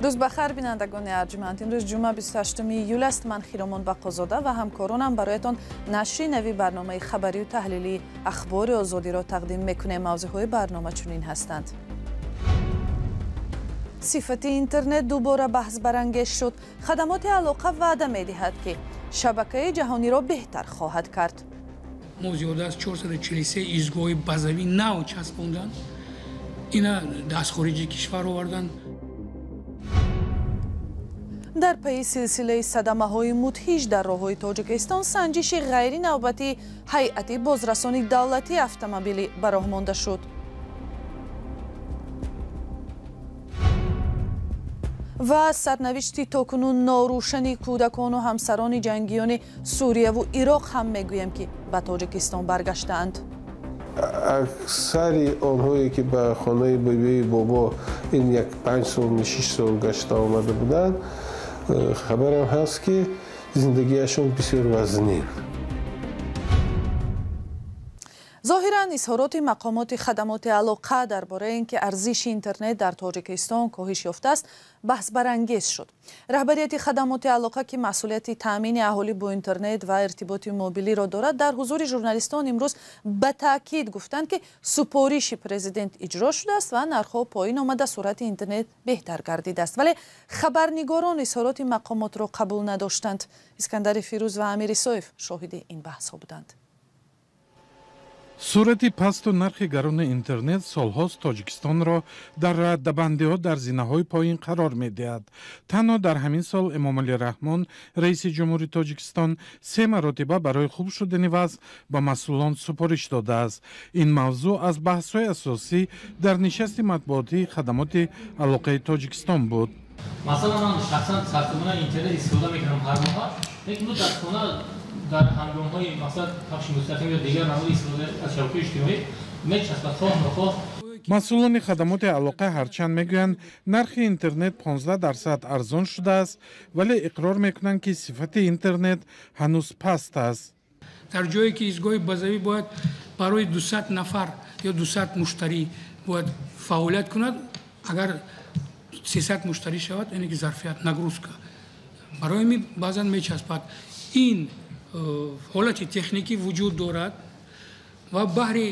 Рӯз ба хайр, бинандагони арҷманд. Имрӯз ҷумъа 28 июл аст. Ман Хиромон Бақозода ва ҳамкоронам бароятон нашри нави барномаи хабарию таҳлилии Ахбори Озодиро тақдим мекунем. Мавзӯъҳои барнома чунин ҳастанд. Сифати интернет дубора баҳсбарангез шуд. Хадамоти алоқа ваъда медиҳад, ки шабакаи ҷаҳониро беҳтар хоҳад кард. Мо зиёда аз 443 изгоҳи базавӣ нав часпонданд. Ина аз хориҷи кишвар оварданд. Дар пайи силсилаи садамаҳои мудҳиш дар роҳҳои Тоҷикистон, санҷиши ғайринавбатии ҳайати бозрасони давлатии автомобилӣ ба роҳ монда шуд. Ва сарнавишти то кунун норӯшани кӯдакону ҳамсарони ҷангиёни Сурияву Ироқ ҳам мегӯем, ки ба Тоҷикистон баргаштаанд. Аксари онҳое, ки ба хонаи бибии бобо ин як 5 сол, 6 сол гашта омада буданд, хабарам ҳаст, ки зиндагиашон бисёр вазнин. Зоҳиран, изҳороти мақомоти хадамоти алоқа дар бораи ин ки арзиши интернет дар Тоҷикистон коҳиш ёфтааст, баҳсбарангез шуд. Раҳбарияти хадамоти алоқа, ки масъулияти таъмини аҳолӣ бо интернет ва иртиботи мобилиро дорад, дар ҳузури журналистон имрӯз ба таъкид гуфтанд, ки супориши президент иҷро шудааст ва нархҳо поин омада, суръати интернет беҳтар гардидааст. Вале хабарнигорон изҳороти мақомотро қабул надоштанд. Искандари Фирӯз ва Амир Исоев шоҳиди ин баҳсҳо буданд. Сурати пасту нархи гарони интернет солҳост Тоҷикистонро дар раддабандиҳо дар зинаҳои поин қарор медиҳад. Танҳо дар ҳамин сол Эмомалӣ Раҳмон, раиси ҷумҳури Тоҷикистон, се маротиба барои хуб шудани вазъ ба масъулон супориш додааст. Ин мавзӯъ аз баҳсҳои асосӣ дар нишасти матбуотии хадамоти алоқаи Тоҷикистон буд. Масалан, ман шахсан сарсомона интернет истифода мекунам ҳар моҳ, лекин мутаассифона дар ҳангомҳои мақсад пахши мустақим ё дигар намуди истифода аз шабакаҳои иҷтимоӣ мечаспад хоҳ нохоҳ. Масъулони хадамоти алоқа ҳарчанд мегӯянд, нархи интернет 15% арзон шудааст, вале иқрор мекунанд, ки сифати интернет ҳанӯз паст аст. Дар ҷое ки изгоҳи базавӣ бояд барои 200 нафар ё 200 муштарӣ бояд фаъолият кунад, агар 300 муштарӣ шавад, яъне ки зарфият нагрузка барои ми баъзан мечаспад. Ин ҳолати техникӣ вуҷуд дорад ва баҳри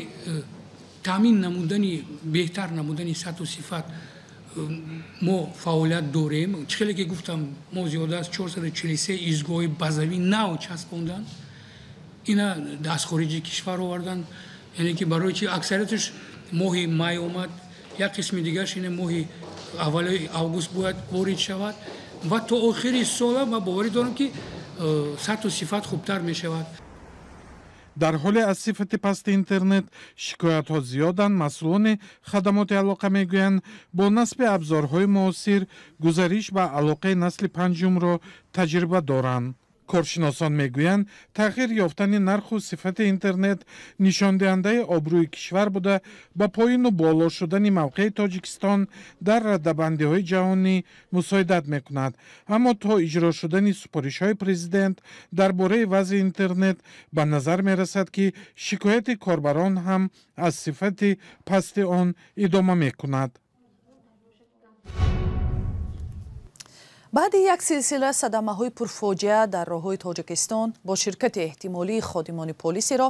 таъмин намудани, беҳтар намудани сатҳу сифат мо фаъолият дорем. Чӣ хеле ки гуфтам, мо зиёда аз 443 изгоҳи базавӣ нав часпонданд. Ина аз хориҷи кишвар оварданд, яъне ки барои чи аксарияташ моҳи май омад, як қисми дигараш ина моҳи аввали август бояд ворид шавад ва то охири сола ман боварӣ дорам, ки сатҳу сифат хубтар мешавад. Дар ҳоле аз сифати пасти интернет шикоятҳо зиёданд, масъулони хадамоти алоқа мегӯянд, бо насби абзорҳои муосир гузариш ба алоқаи насли панҷумро таҷриба доранд. Коршиносон мегӯянд, тағйир ёфтани нарху сифати интернет нишондиҳандаи обрӯи кишвар буда, ба поину боло шудани мавқеи Тоҷикистон дар раддабандиҳои ҷаҳонӣ мусоидат мекунад. Аммо то иҷро шудани супоришҳои президент дар бораи вазъи интернет, ба назар мерасад, ки шикояти корбарон ҳам аз сифати пасти он идома мекунад. Баъди як силсила садамаҳои пурфоҷиа дар роҳҳои Тоҷикистон бо ширкати эҳтимолии ходимони полисиро,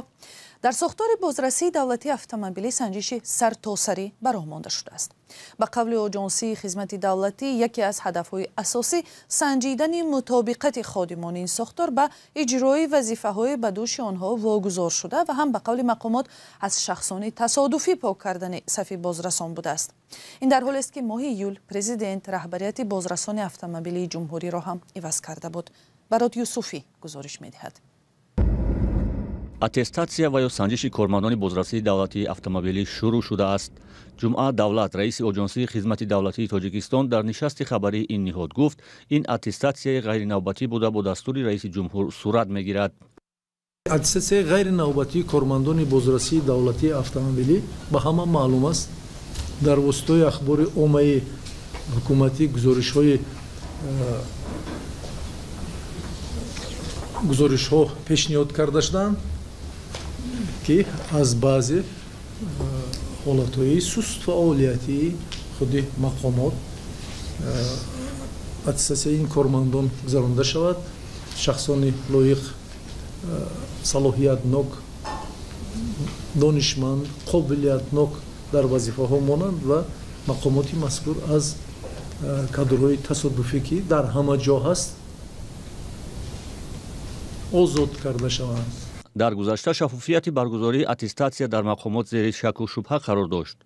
дар сохтори бозрасии давлатии автомобилӣ санҷиши сартосарӣ ба роҳ монда шудааст. Ба қавли оҷонсии хизмати давлатӣ, яке аз ҳадафҳои асосӣ санҷидани мутобиқати ходимони ин сохтор ба иҷрои вазифаҳои ба дӯши онҳо вогузор шуда ва ҳам, ба қавли мақомот, аз шахсони тасодуфӣ пок кардани сафи бозрасон будааст. Ин дар ҳолест, ки моҳи июл президент раҳбарияти бозрасони автомобилии ҷумҳуриро ҳам иваз карда буд. Барот Юсуфӣ гузориш медиҳад. Аттестатсия ва ё санҷиши кормандони бозрасии давлатии автомобилӣ шурӯъ шудааст. Ҷумъа Давлат, раиси оҷонсии хизмати давлатии Тоҷикистон, дар нишасти хабарии ин ниҳод гуфт, ин аттестатсияи ғайринавбатӣ буда, бо дастури раиси ҷумҳур сурат мегирад. Аттестатсияи ғайринавбатии кормандони бозрасии давлатии автомобилӣ ба ҳама маълум аст. Дар воситаи ахбори оммаи ҳукуматӣ гузоришҳо пешниҳод карда шуданд, ки аз баъзе ҳолатҳои сустфаъолиятии худи мақомот аттестатсияи ин кормандон гузаронда шавад. Шахсони лоиқ, салоҳиятнок, донишманд, қобилиятнок дар вазифаҳо монанд ва мақомоти мазкур аз кадрҳои тасодуфӣ, ки дар ҳама ҷо ҳаст, озод карда шаванд. Дар гузашта шаффофияти баргузории аттестатсия дар мақомот зери шаку шубҳа қарор дошт.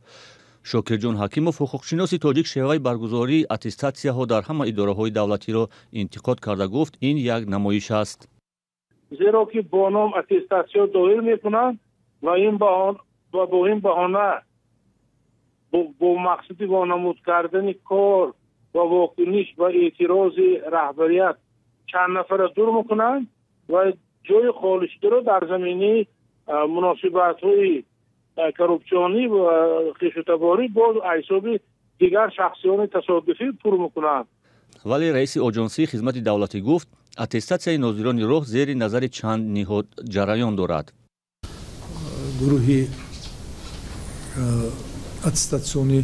Шокирҷон Ҳакимов, ҳуқуқшиноси тоҷик, шеваи баргузории аттестатсияҳо дар ҳама идораҳои давлатиро интиқод карда гуфт, ин як намоиш аст. Зеро ки бо ном аттестатсия доир мекунанд ва бо ин баҳона, бо мақсади вонамуд кардани кор ва вокуниш ба эътирози раҳбарият чанд нафара дур мекунанд ва ҷои холишидаро дар заминаи муносибатҳои коррупсионӣ ва хешутаборӣ боз ҳисоби дигар шахсиёни тасодуфӣ пур мекунанд. Вале раиси оҷонсии хизмати давлатӣ гуфт, аттестатсияи нозирони роҳ зери назари чанд ниҳод ҷараён дорад. Гурӯҳи аттестатсионӣ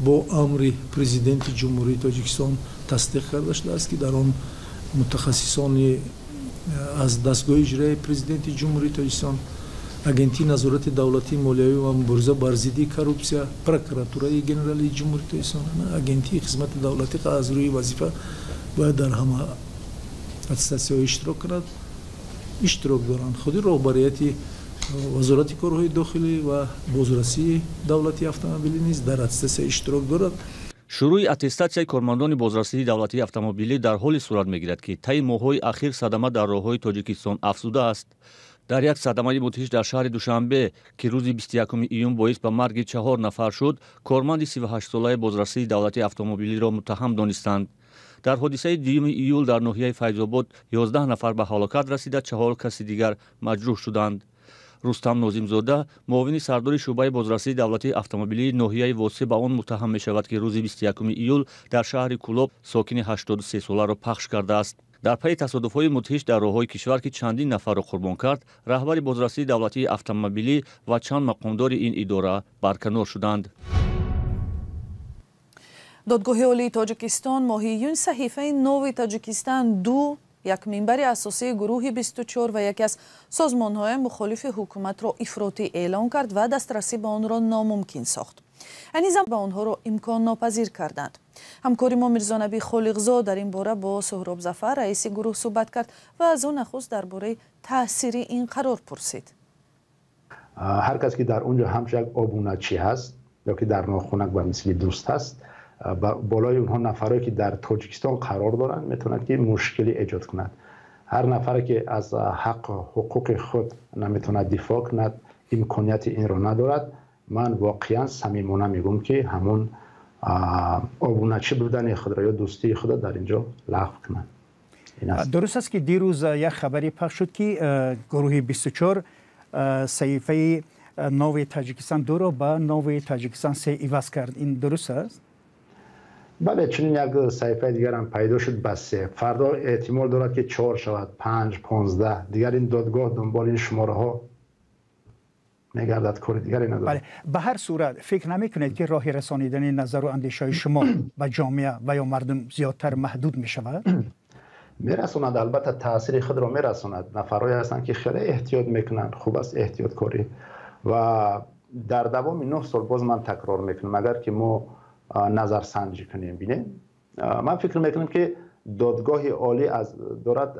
бо амри Президенти Ҷумҳурии Тоҷикистон тасдиқ карда шудааст, ки дар он мутахассисони аз дастгоҳи иҷроияи Президенти Ҷумҳурии Тоҷикистон, Агентии назорати давлатии молиявӣ ва мубориза бар зидди коррупсия, Прокуратураи генералии Ҷумҳурии Тоҷикистон, Агентии хизмати давлатӣ аз рӯи вазифа бояд дар ҳама аттестатсияҳо иштирок кунад, иштирок доранд. Худи роҳбарияти Вазорати корҳои дохилӣ ва бозрасии давлатии автомобилӣ низ дар аттестатсия иштирок дорад. Шурӯи аттестатсияи кормандони бозрасии давлатии автомобилӣ дар ҳоле сурат мегирад, ки таи моҳҳои ахир садама дар роҳҳои Тоҷикистон афзудааст. Дар як садамаи мудҳиш дар шаҳри Душанбе, ки рӯзи 21 июн боис ба марги 4 нафар шуд, корманди 38-солаи бозрасии давлатии автомобилиро муттаҳам донистанд. Дар ҳодисаи 2 июл дар ноҳияи Файзобод 11 нафар ба ҳалокат расида, 4 каси дигар маҷрӯҳ шуданд. Рустам Нозимзода, муовини сардори шӯъбаи бозрасии давлатии автомобилии ноҳияи Восеъ, ба он муттаҳам мешавад, ки рӯзи 21 июл дар шаҳри Кӯлоб сокини 83-соларо пахш кардааст. Дар пайи тасодуфҳои мудҳиш дар роҳҳои кишвар, ки чандин нафарро қурбон кард, раҳбари бозрасии давлатии автомобилӣ ва чанд мақомдори ин идора барканор шуданд. Додгоҳи Олии Тоҷикистон моҳи июн саҳифаи Нови Тоҷикистон 2, як минбари асосии гурӯҳи 24 ва яке аз созмонҳои мухолифи ҳукуматро ифротӣ эълон кард ва дастрасӣ ба онро номумкин сохт. Айни замон ба онҳоро имконнопазир карданд. Ҳамкори мо Мирзонабӣ Холиқзод дар ин бора бо Суҳроб Зафар, раиси гурӯҳ, суҳбат кард ва аз ӯ нахуст дар бораи таъсири ин қарор пурсид. Ҳар кас ки дар он ҷо ҳамчун як обуначӣ ҳаст ё ки дар нохунак ба мисли дӯст ҳаст, болои онҳо нафарое ки дар Тоҷикистон қарор доранд, метавонад ки мушкилӣ эҷод кунад. Ҳар нафаре ки аз ҳақ ҳуқуқи худ наметавонад дифоъ кунад, имконияти инро надорад. Ман воқеан самимона мегӯям, ки ҳамон обуначӣ будани худро ё дӯстии худро дар ин ҷо лағв кунанд. Дуруст аст, ки дирӯз як хабаре пахш шуд, ки гурӯҳи 24 саҳифаи Нови Тоҷикистон 2-ро ба Нови Тоҷикистон 3 иваз кард. Ин дуруст аст? Бале, чунин як саҳифаи дигарам пайдо шуд ба 3. Фардо эҳтимол дорад, ки 4 шавад, 5, 15. Дигар ин додгоҳ дунболи ин шумораҳо мегардад, кори дигаре надорад. Бале, ба ҳар сурат фикр намекунед, ки роҳи расонидани назару андешаҳои шумо ба ҷомеа ва ё мардум зиёдтар маҳдуд мешавад? Мерасонад, албатта таъсири худро мерасонад. Нафарҳое ҳастанд, ки хеле эҳтиёт мекунанд, хуб аст эҳтиёткорӣ. Ва дар давоми 9 сол, боз ман такрор мекунам, агар ки мо назарсанҷӣ кунем, бинем, ман фикр мекунам, ки додгоҳи олӣ дорад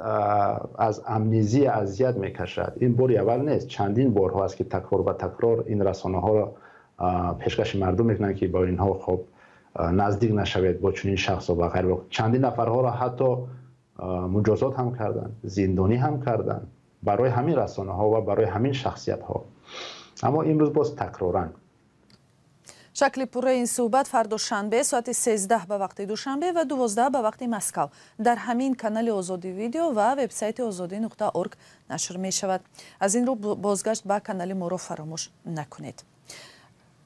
аз амнезия азият мекашад. Ин бори аввал нест, чандин борҳо аст, ки такрор ба такрор ин расонаҳоро пешкаши мардум мекунанд, ки бо инҳо хоб наздик нашавед, бо чунин шахсо ва ғайр. Чандин нафарҳоро ҳатто муҷозот ҳам карданд, зиндонӣ ҳам карданд барои ҳамин расонаҳо ва барои ҳамин шахсиятҳо. Аммо имрӯз боз такроран. Шакли пурраи ин суҳбат фардо шанбе соати 13 ба вақти Душанбе ва 12 ба вақти Москав дар ҳамин канали Озодӣ видео ва вебсайти озодӣ.орг нашр мешавад. Аз ин рӯ бозгашт ба канали моро фаромӯш накунед.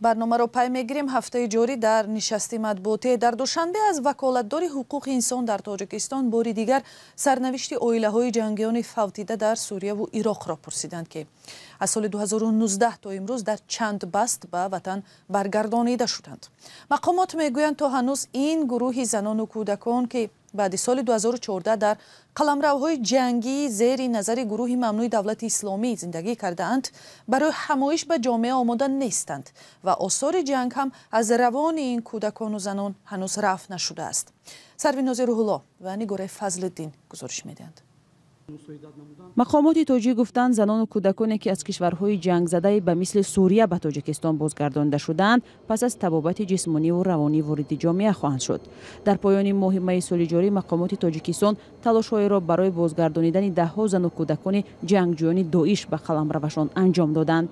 Барномаро пай мегирем. Ҳафтаи ҷорӣ дар нишасти матбуотӣ дар Душанбе аз ваколатдори ҳуқуқи инсон дар Тоҷикистон бори дигар сарнавишти оилаҳои ҷангиёни фавтида дар Сурияву Ироқро пурсиданд, ки аз соли 2019 то имрӯз дар чанд баст ба ватан баргардонида шуданд. Мақомот мегӯянд, то ҳанӯз ин гурӯҳи занону кӯдакон, ки Баъди соли 2014 дар қаламравҳои ҷангии зери назари гурӯҳи мамнӯи давлати исломӣ зиндагӣ кардаанд, барои ҳамоиш ба ҷомеа омода нестанд ва осори ҷанг ҳам аз равони ин кӯдакону занон ҳанӯз рафъ нашудааст. Сарвинози Рӯҳулло ва Нигораи Фазлиддин гузориш медиҳанд. Мақомоти тоҷик гуфтанд, занону кӯдаконе, ки аз кишварҳои ҷангзадаи ба мисли Сурия ба Тоҷикистон бозгардонида шудаанд, пас аз табобати ҷисмониву равонӣ вориди ҷомеа хоҳанд шуд. Дар поёни моҳи майи соли ҷорӣ мақомоти Тоҷикистон талошҳоеро барои бозгардонидани даҳҳо зану кӯдакони ҷангҷӯёни Доиш ба қаламравашон анҷом доданд.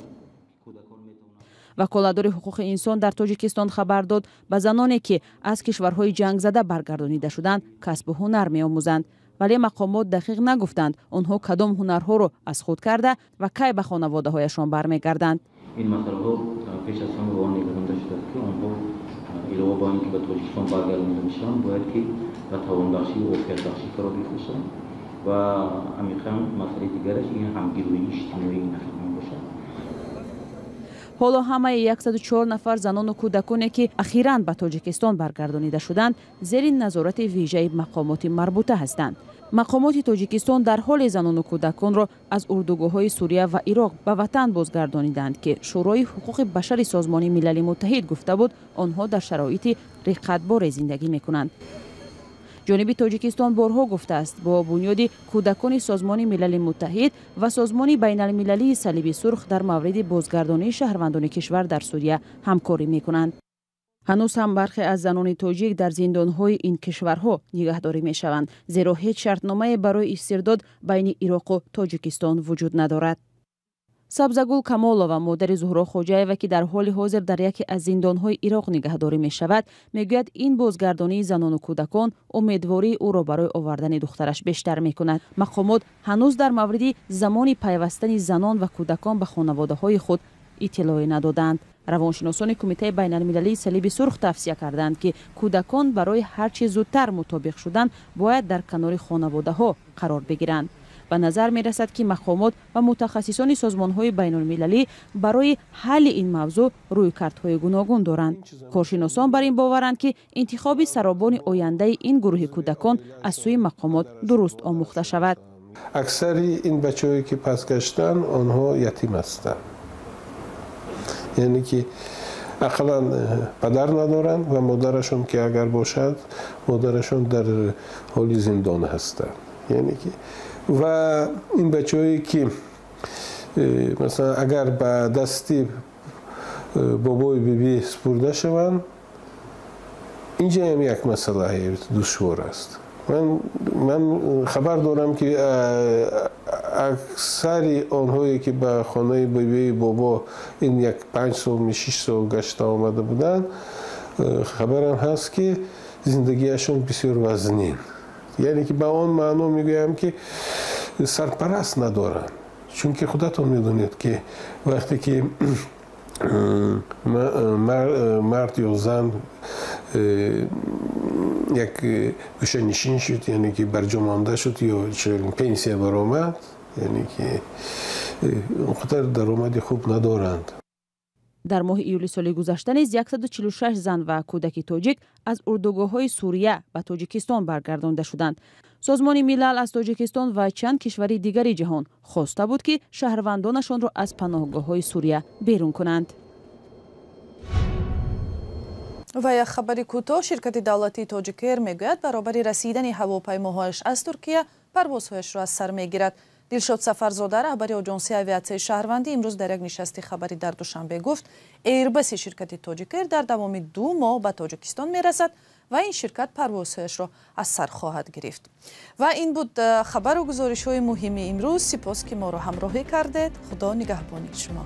Ваколатдори ҳуқуқи инсон дар Тоҷикистон хабар дод, ба заноне, ки аз кишварҳои ҷангзада баргардонида шуданд, касбу ҳунар меомӯзанд. Вале мақомот дақиқ нагуфтанд, онҳо кадом ҳунарҳоро аз худ карда ва кай ба хонаводаҳояшон бармегарданд. Ин масъалаҳо пеш аз ҳама ба он нигаронда шудааст, ки онҳо илова ба он ки ба Тоҷикистон баргардонида мешаванд, бояд ки ба тавонбахшӣ ва вофиятбахшӣ фаро гирифта шаванд ва амиқан масъалаи дигараш ин ҳамгироии иҷтимоии ин нафарон бошад. Ҳоло ҳамаи 104 нафар занону кӯдаконе, ки ахиран ба Тоҷикистон баргардонида шуданд, зери назорати вижаи мақомоти марбута ҳастанд. Мақомоти Тоҷикистон дар ҳоле занону кӯдаконро аз урдугоҳҳои Сурия ва Ироқ ба ватан бозгардонидаанд, ки Шӯрои ҳуқуқи башари Созмони Милали Муттаҳид гуфта буд, онҳо дар шароити риққатборе зиндагӣ мекунанд. Ҷониби Тоҷикистон борҳо гуфтааст, бо бунёди кӯдакони Созмони Милали Муттаҳид ва Созмони Байналмилалии Салиби Сурх дар мавриди бозгардонии шаҳрвандони кишвар дар Сурия ҳамкорӣ мекунанд. Ҳанӯз ҳам бархе аз занони тоҷик дар зиндонҳои ин кишварҳо нигаҳдорӣ мешаванд, зеро ҳеҷ шартномае барои истирдод байни Ироқу Тоҷикистон вуҷуд надорад. Сабзагул Камолова, модари Зуҳро Хоҷаева, ки дар ҳоли ҳозир дар яке аз зиндонҳои Ироқ нигаҳдорӣ мешавад, мегӯяд, ин бозгардонии занону кӯдакон умедвории ӯро барои овардани духтараш бештар мекунад. Мақомот ҳанӯз дар мавриди замони пайвастани занон ва кӯдакон ба хонаводаҳои худ иттилоъе надоданд. Равоншиносони Кумитаи Байналмилалии Салиби Сурх тавсия карданд, ки кӯдакон барои ҳар чӣ зудтар мутобиқ шудан бояд дар канори хонаводаҳо қарор бигиранд. Ба назар мерасад, ки мақомот ва мутахассисони созмонҳои байналмилалӣ барои ҳалли ин мавзӯъ рӯйкардҳои гуногун доранд. Коршиносон бар ин боваранд, ки интихоби саробони ояндаи ин гурӯҳи кӯдакон аз сӯи мақомот дуруст омӯхта шавад. Аксари ин бачаҳое, ки пас гаштанд, онҳо ятим ҳастанд, яъне ки ақаллан падар надоранд ва модарашон ки агар бошад, модарашон дар ҳоли зиндон ҳастанд. Яъне ки ва ин бачаҳое, ки масалан агар ба дасти бобои бибӣ супурда шаванд, инҷа ҳам як масъалаи душвор аст. Ман хабар дорам, ки аксари онҳое, ки ба хонаи бибии бобо ин як 5 сол, 6 сол гашта омада буданд, хабарам ҳаст, ки зиндагиашон бисёр вазнин, яъне ки ба он маъно мегӯям, ки сарпараст надоранд, чунки худатон медонед, ки вақте ки мард ё зан як гӯшанишин шуд, яъне ки барҷо монда шуд ё пенсия баромад, яъне ки он қадар даромади хуб надоранд. Дар моҳи июли соли гузашта низ 146 зан ва кӯдаки тоҷик аз урдугоҳҳои Сурия ба Тоҷикистон баргардонда шуданд. Созмони Милал аз Тоҷикистон ва чанд кишвари дигари ҷаҳон хоста буд, ки шаҳрвандонашонро аз паноҳгоҳҳои Сурия берун кунанд. Ва як хабари кӯтоҳ: ширкати давлатии Тоҷикэр мегӯяд, баробари расидани ҳавопаймоҳояш аз Туркия парвозҳояшро аз сар мегирад. Дилшод Сафарзода, раҳбари Оҷонсии авиатсияи шаҳрвандӣ, имрӯз дар як нишасти хабарӣ дар Душанбе гуфт, Эйрбаси ширкати Тоҷикэр дар давоми 2 моҳ ба Тоҷикистон мерасад ва ин ширкат парвозҳояшро аз сар хоҳад гирифт. Ва ин буд хабару гузоришҳои муҳими имрӯз. Сипос, ки моро ҳамроҳӣ кардед. Худо нигаҳбони шумо.